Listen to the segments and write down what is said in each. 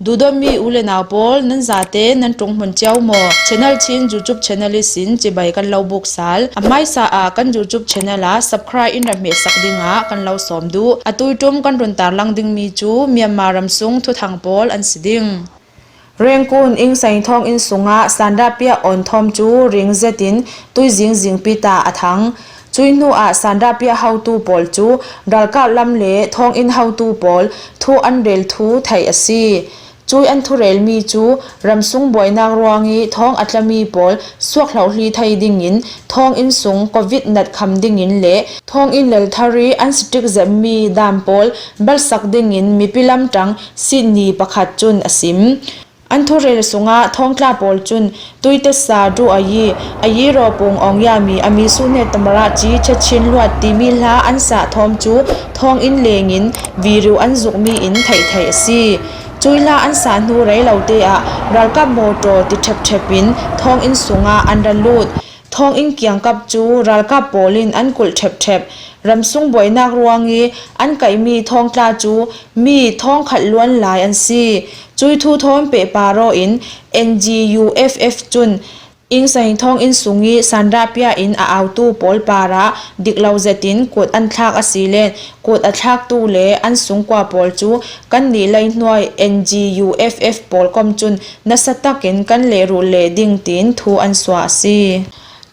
Duhdawtmi u le nau pawl, nan zate nan ṭung hmun cio maw? Channel Chin YouTube channel i sin cibai kan lo buk sal. A hmaisa ah kan YouTube channel ah subscribe in ra hmehsak dingah kan lo sawm duh. Atu tum kan run tarlang dingmi cu Myanmar ramsung thuthang pawl an si ding. Rengkun Ing Saing thawng inn sungah Sandah-piah on thawm cu ring zet in tuizing zingpi ta a thang. Cui hnu ah Sandah-piah haotu pawl cu ralkap lam le thawnginn haotu pawl thu an rel thu theih a si. Cui an thurelmi cu ramsung buainak ruang i thawng a tlami pawl suakhlohli thei dingin thawnginn sung covid nat kham dingin le thawnginn lelthar i an sitrik zemmi dam pawl balsak dingin mipi lamṭang sihni pakhat cun a sim. An thurel sungah thongtla pawl cun tuite sa du ayi, ayi ro pung ong yami ami sune tamara ci chechin luat timi hla an sah thawm cu thawnginn lengin viru an zukmi in theih theih a si. Cui hla an sah hnu rei lo te ah ralkap mawṭaw ti ṭhepṭhep in thawnginn sungah an ra lut. Thawnginn kiangkap cu ralkap pawl in an kulh ṭhepṭhep. Ramsung buainak ruang i an kaihmi thongtla cu mi thongkhat luan lai an si. Cuithu thawn pehparo in NGUFF cun Insein thawnginn sung i Sanrapia in a autu pawl par ah diklo zet in kut an thlak a si len kut a thlaktu le an sungkua pawl cu kannih lei hnuai NGUFF pawl kom cun nasa takin kan lehrulh leh ding tiin thu an suah a si.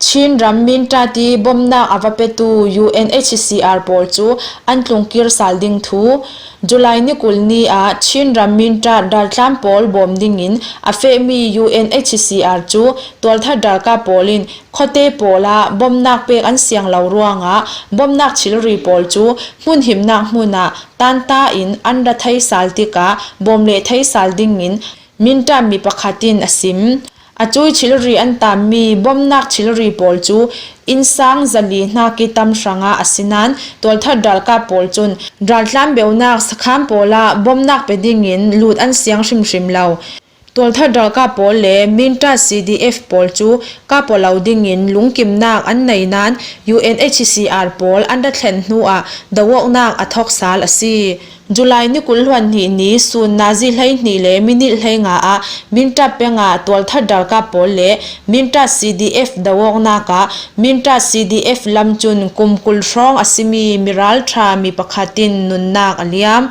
Chinram Minṭat i bawmhnak a va petu UNHCR pawl cu an tlungkir sal ding thu. July ni 20 ni ah Chinram Minṭat raltlam pawl bawm dingin a fehmi UNHCR cu tualthat ralkap pawl in khuate pawl ah bawmhnak pek an siang lo ruangah bawmhnak thilri pawl cu hmunhimnak hmun ah tanta in an ra thei sal tikah bawm le thei sal dingin Minṭat mi pakhat in a sim. A cui thilri an taammi bawmhnak thilri pawl cu innsang 400 hnak i tam hrangah a si nain tualthat ralkap pawl cun raltlam beunak sakhan pawl ah bawmhnak pe dingin lut an siang hrimhrim lo. Tualthat ralkap pawl le Minṭat CDF pawl cu kah lo dingin lungkimnak an nei nain UNHCR pawl an ra thlen hnu ah dohawknak a thawk sal a si. July ni 22 ni sun nazi 12 le minute 15 ah Minṭat peng ah tualthat ralkap pawl le Minṭat CDF dohawknak ah Minṭat CDF lam cun kum 20 hrawng a simi miralṭha mi pakhat in nunnak a liam.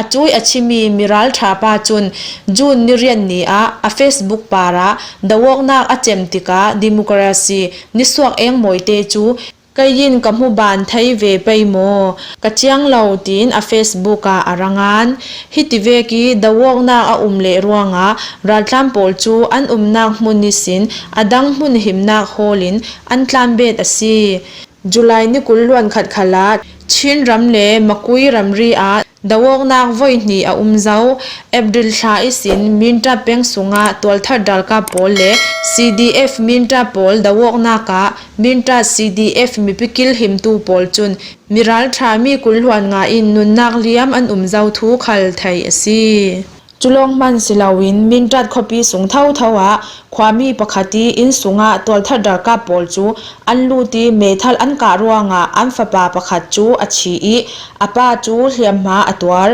A cui a chimi miralṭha pa cun June ni rian ni ah a Facebook par ah dohawknak a cem tikah democracy nisuak eng mawite cu Kei in ka hmu ban thei ve pei maw? Ka ciang lo tiin a Facebook ah a ra ngan. Hiti vek i dohawknak a um leh ruangah raltlam pawl cu an umnak hmun i sin a dang hmun himnak hawl in an tlanbet a si. July ni 20 luan khat khal ah Chinram le Makui ramri ah Dohawknak voihnih a um zau. April thla i sin Minṭa peng sungah tualthat ralkap pawl le CDF Minṭa pawl dohawknak ah Minṭa CDF mipi kilhimtu pawl cun mi ralṭha mi kulhluan nga in nunnak liam an um zau thu khal theih a si. Cu lawng hmanh si loin Minṭat khuapi sung thotho ah khuami pakhat i inn sungah tualthat ralkap pawl cu an lut i meithal an kah ruangah an fapa pakhat cu a thi i a pa cu hliamhma a tuar.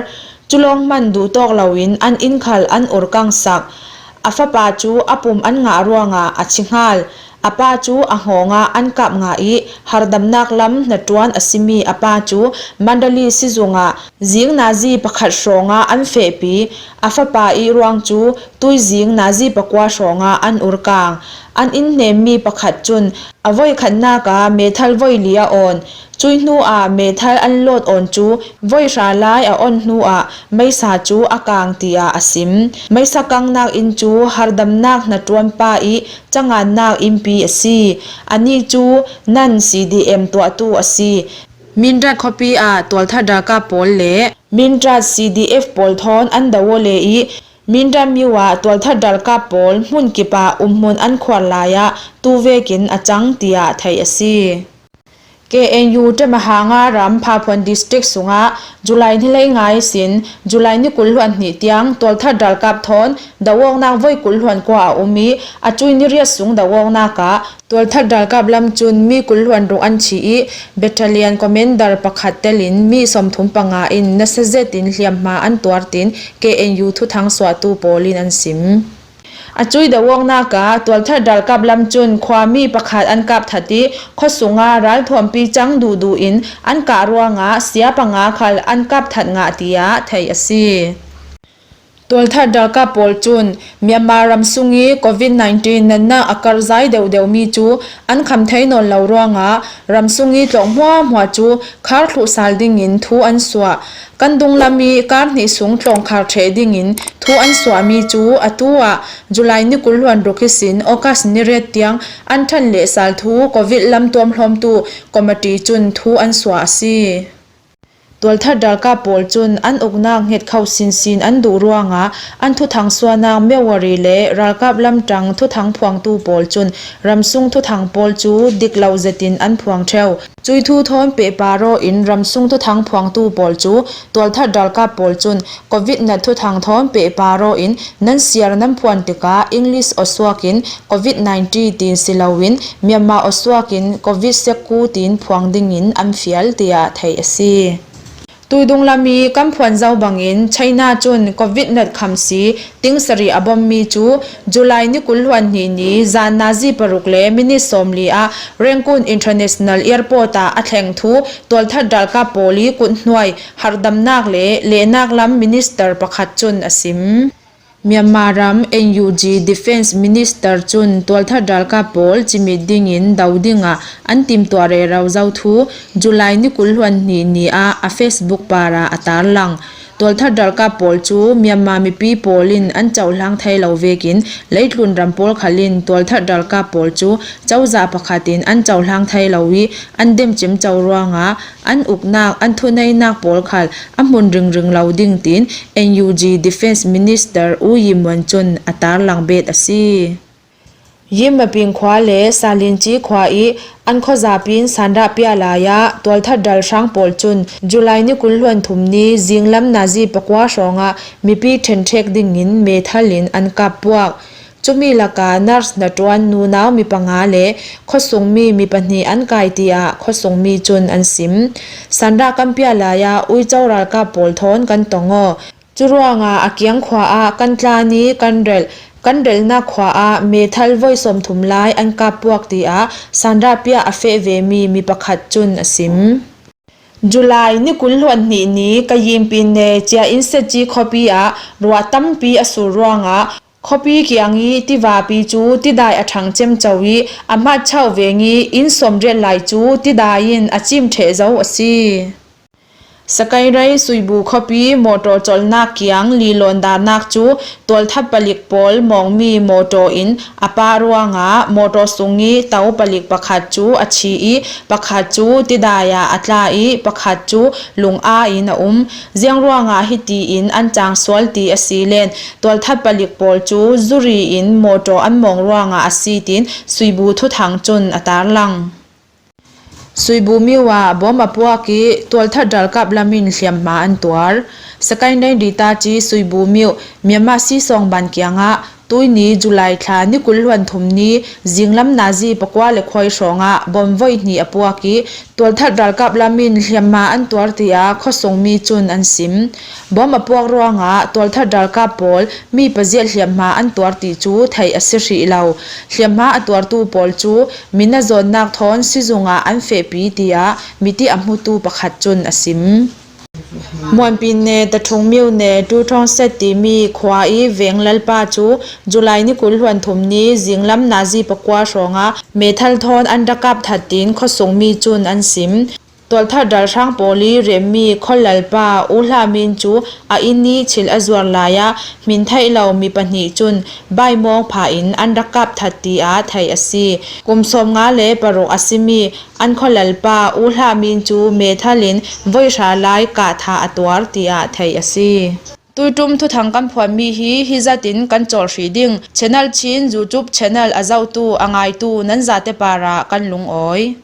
Cu lawng hmanh duhtawk loin an inn khal an urkang sak. A fapa cu a pum an ngah ruangah a thi hngal. A pa cu a hngawng ah an kap nga i hardamnak lam hnaṭuan a simi a pa cu Mandalay sizung ah zing nazi pakhat hrawng ah an fehpi. A fapa i ruang cu tuizing nazi pakua hrawng ah an urkang. An inn hnemmi pakhat cun a voikhatnak ah meithal voili a awn. Cui hnu ah meithal an lawt awn cu voihra lai a on hnu ah meisa cu a kang tiah a sim. Meisa kanghnak inn cu hardamnak hnaṭuan pa i cangannak innpi a si. Anih cu nan CDM tuahtu a si. Mindat khuapi ah tualthat ralkap pawl le Mindat CDF pawl thawn an do le i Mindat myo ah tualthat ralkap pawl hmunkip ah umhmun an khuar lai ah tuvekin a cang tiah theih a si. KNU Ṭemahanga ram Phaphuan District sungah July ni 15 sin July ni 22 tiang tualthat ralkap thawn doawknak voi 21 a um i a cui ni riat sung doawknak ah tualthat ralkap lam cun mi 26 an thi i battalion commander pakhat telin mi 35 in nasa zet in hliamhma an tuar tin KNU thuthang suahtu pawl in an sim. A cui dawawknak ah tualthat ralkap lam cun khuami pakhat an kap that i khuasung ah ralthuampi cang duhduh in an kah ruangah sia panga khal an kap that ngah tiah theih a si. Tualthat ralkap pawl cun Myanmar ram sung i COVID-19 natnak a karhzai deuhdeuhmi cu an kham thai nawn lo ruangah ramsung i tlawng huahmuah cu khar thluh sal dingin thu an suah. Kan dunglam i kar hnih sung tlawng khar ṭheh dingin thu an suahmi cu atu ah July ni 26 sin August ni riat tiang an ṭhan le sal thu COVID lam tuamhlawmtu committee cun thu an suah a si. Tualthat ralkap pawl cun an uknak hnget kho sinsin an duh ruangah an thuthang suanak Myawaddy le ralkap lamṭang thuthang phuangtu pawl cun ramsung thuthang pawl cu dik lo zet in an phuang ṭheo. Cui thu thawn pehparaw in ramsung thuthang phuangtu pawl cu tualthat ralkap pawl cun COVID nat thuthang thawn pehparaw in nan siar nan phuan tikah English awsuak in COVID-19 tiin si loin Myanmar awsuak in COVID sekku tiin phuang dingin an fial tiah theih a si. Tuidung lam i kan phuan zau bangin China cun COVID nat khamsi ting sarih a bommi cu July ni 22 ni zan nazi paruk le minute 40 ah Rangoon International Airport ah a thleng thu tualthat ralkap pawl i kuthnuai hardamnak le lehnak lam minister pakhat cun a sim. Myanmar ram NUG Defense Minister cun tualthat ralkap pawl cimit dingin do dingah an timhtuah rero zau thu July ni 22 ni ah a Facebook par ah a tarlang. Tualthat ralkap pawl cu Myanmar mipi pawl in an cohlang thai lo vekin leitlun ram pawl khalin tualthat ralkap pawl cu cozah pakhat in an cohlang thai lo i an demcim co ruangah an uknak an thuneinak pawl khal a hmun ringring lo ding tiin NUG Defense Minister U Yi Mon cun a tarlang bet a si. Yimaping khua le Salinci khua i an khuazapi in sandah piah lai ah tualthat ralhrang pawl cun July ni 23 ni zinglam nazi pakua hrawngah mipi ṭhenṭhek dingin meithal in an kap puak. Cumi lakah nurse hnaṭuan nunau mi panga le khuasungmi mi pahnih an kai tiah khuasungmi cun an sim. Sandah kan piah lai ah uico ralkap pawl thawn kan tong aw. Curuangah a kiang khua ah kan tlan i kan relh. Kan relhnak khua ah meithal voi 30 lai an kap puak tiah sandah piah a feh vemi mi pakhat cun a sim. July ni 22 ni Kayinpine Chia-inn Setci khuapi ah ruah tampi a sur ruangah Khuapi kiang i tivapi cu tidai a ṭhang cemco i a hmatcho veng i inn 80 lai cu tidai in a cim ṭheh zau a si. Sakairei Suibu khuapi mawṭaw cawlnak kiang lilawn darnak cu tualthat palik pawl mawngmi mawṭaw in a pah ruangah mawṭaw sung i to palik pakhat cu a thi i pakhat cu tidai ah a tla i pakhat cu lung-aa in a um. Ziang ruangah hiti in an cang sual ti a si len. Tualthat palik pawl cu zuri in mawṭaw an mawng ruangah a si tiin Suibu thuthang cun a tarlang. Suibu myo ah bom a puak i tualthat ralkap lam in hliamhma an tuar. Sakaindain Rita ci Suibu myo Myanmar sisawng ban kiang ah Tuini July thla ni 23 ni zinglam nazi pakua le khuai hrawngah bom voihnih a puak i tualthat ralkap lam in hliamhma an tuar tiah khuasungmi cun an sim. Bom a puak ruangah tualthat ralkap pawl mi paziat hliamhma an tuar ti cu theih a si hrih lo. Hliamhma a tuartu pawl cu mina zawnnak thawn sizung ah an fehpi tiah miti a hmutu pakhat cun a sim. Muanpine Taṭhung Myone Tuṭhawngset timi khua i veng lalpa cu July ni 23 ni zinglam nazi pakua hrawngah meithal thawn an rak kap that tiin khuasungmi cun an sim. Tualthat ralhrang pawl i remmi khualalpa U Hla Min cu a inn i thil a zuar lai ah min theih lo mi pahnih cun baimawng phah in an rak kap that tiah theih a si. Kum 56 a simi An khualalpa U Hlah Min cu meithal in voihra lai kahthah a tuar tiah theih a si. Tuitum thuthang kan phuanmi hi hi zat in kan cawl hrih ding. Channel Chin YouTube channel a zohtu, a ngaitu nan zate par ah kan lungawi.